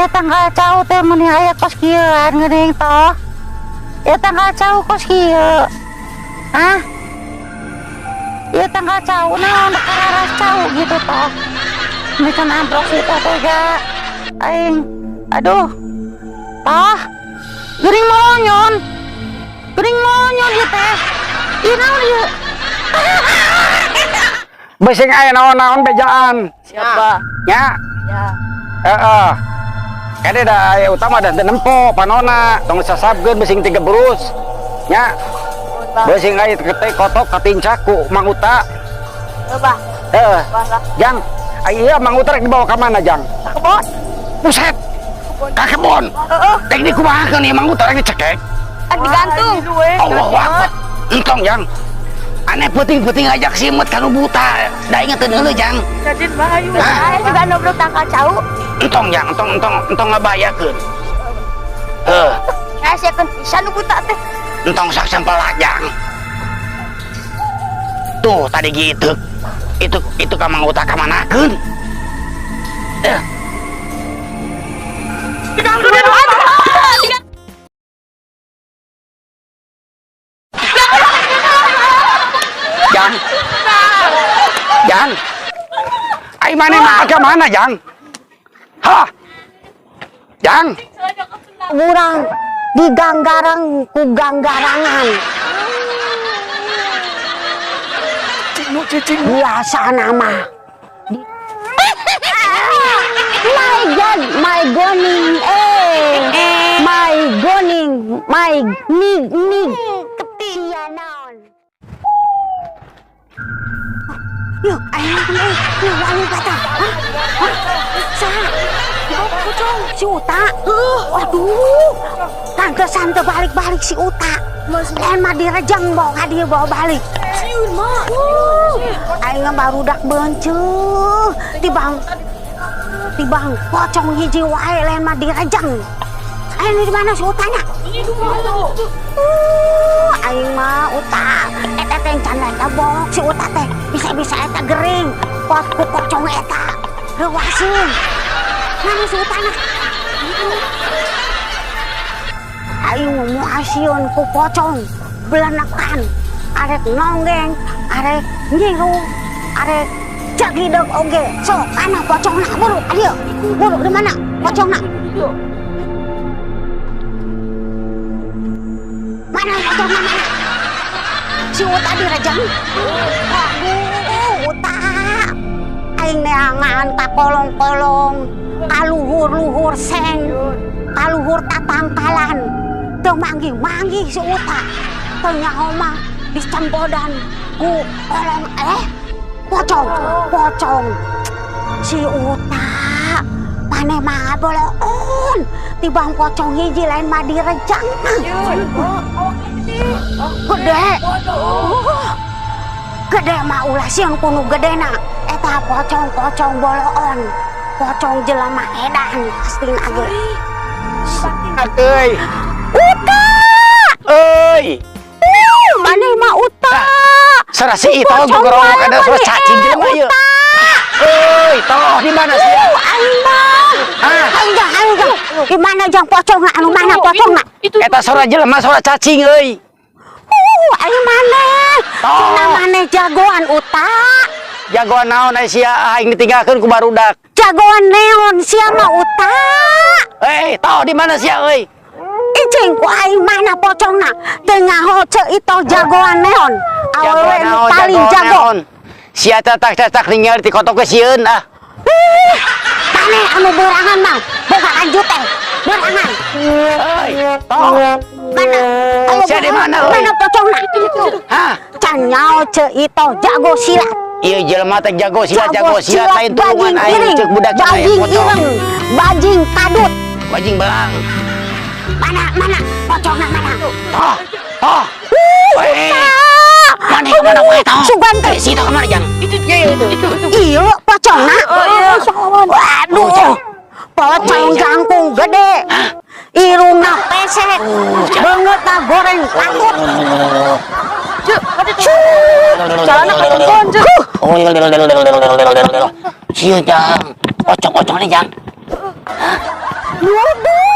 Ya tangkal cau teh meni aya kos kieuan geuning toh. Ya tangkal cau kos kieu. Hah? Ya tangkal cau naon kararas cau gitu toh. Bisa namprok si teh tega. Aing. Aduh. Toh. Geuning molonyon. Geuning molonyon ieu teh. Ieu naon ieu? Bising aya naon-naon bejaan. Siapa? Nya. Ya. Heeh. Kade da aya utama da teu nempo panona, tong sasabkeun bising tiga berus. Nya. Bising aya teh kotok katincak ku Mang Uta. Coba. Heeh. Bah lah. Jang, ai ieu Mang Uta rek dibawa ka mana, Jang? Ka kebon. Buset. Ka kebon. Heeh. Rek dikumahakeun ieu Mang Uta rek dicekek? Kan digantung. Allahu Akbar. Entong, Jang. Aneh peuting-peuting ngajak simet ka nu buta. Da inget teu neuleuh, Jang. Saya juga nobrok tangkal cau. Entong, Jang, entong entong entong ngabahayakeun. Heuh. Saya siapkan pisan nu buta teh. Entong sak sampel Jang. Tuh tadi gitu. Itu ka Mang Uta ka manakeun? Eh. Jang. Jang. Ai maneh mah ka mana, Jang? Hah? Jang. Urang diganggarang ku ganggarangan. Biasa nama. My God, my goning, eh, my goning, my nig nig, sia naon. Yuk, ayo, eh, yuk, wani kata, hah? Hah? Saha? Si Uta. Waduh, pantesan teu balik-balik si Uta. Lain mah direjeng bawa ka dieu bawa balik. Sieun mah. Aing mah barudak beunceuk tibang tibang pocong hiji wae lain mah direjeng. Aing di mana si Utanya? Aing mah Uta eta teh can eta bok si Uta teh bisa-bisa eta gering pot ku pocong eta reuaseun. Mana si Utana? Aing moal sieun ku pocong belenekan arek nonggeng arek nyiru arek jagideg oge sok kana pocongna buru adieu buru di mana pocongna mana pocongna mana si Uta direjang. Aduh Uta aing neangan ka kolong-kolong kaluhur-luhur seng kaluhur tatangkalan teu manggih-manggih si Uta teu nyaho mah dicempodan ku kolong pocong pocong si Uta maneh mah boloon tibang pocong hiji lain mah direjang gede gede mah ulah sieun ku nu gedena eta pocong-pocong boloon pocong jelema edan pastina ge. Euy. Uta. Euy. Maneh mah Uta. Sarah si Ito gogorowok ada suara cacing jelema ieu. Euy, toh di mana sih? Aing mah. Aing jang, aing jang. Di mana jang pocongna anu mana pocongna? Eta suara jelema suara cacing euy. Aing maneh. Cenah maneh jagoan Uta. Jagoan naon ai sia aing ditinggalkeun ku barudak. Jagoan neon sia mah Uta. Hei, toh di mana sia euy? Icing ku aing mana pocongna? Teu nyaho ceu Ito jagoan neon. Awewe nu paling jago. Sia tatak-tatak ningali ti kotok ge sieun ah. Maneh anu beurangan mah boga lanjut teh. Beurangan. Euy, toh. Mana? Ayo Sia di mana euy? Mana pocongna? Hah? Can nyaho ceu Ito jago silat. Ieu jelema teh jago silat, jago silat lain tulungan aing ceuk budak bajing ireng, bajing kadut, bajing belang. Mana mana pocongna mana? Toh, toh. Weh. Mana ke mana wae toh? Sugan teh. Si toh kemana jang? Itu itu itu. Iya pocongna. Waduh. Pocong jangkung gede. Irungna pesek. Beungeutna goreng takut. Cuk, jalan ke kebon, Cuk. Sieun jang. Pocong-pocong nih jang. Duduk.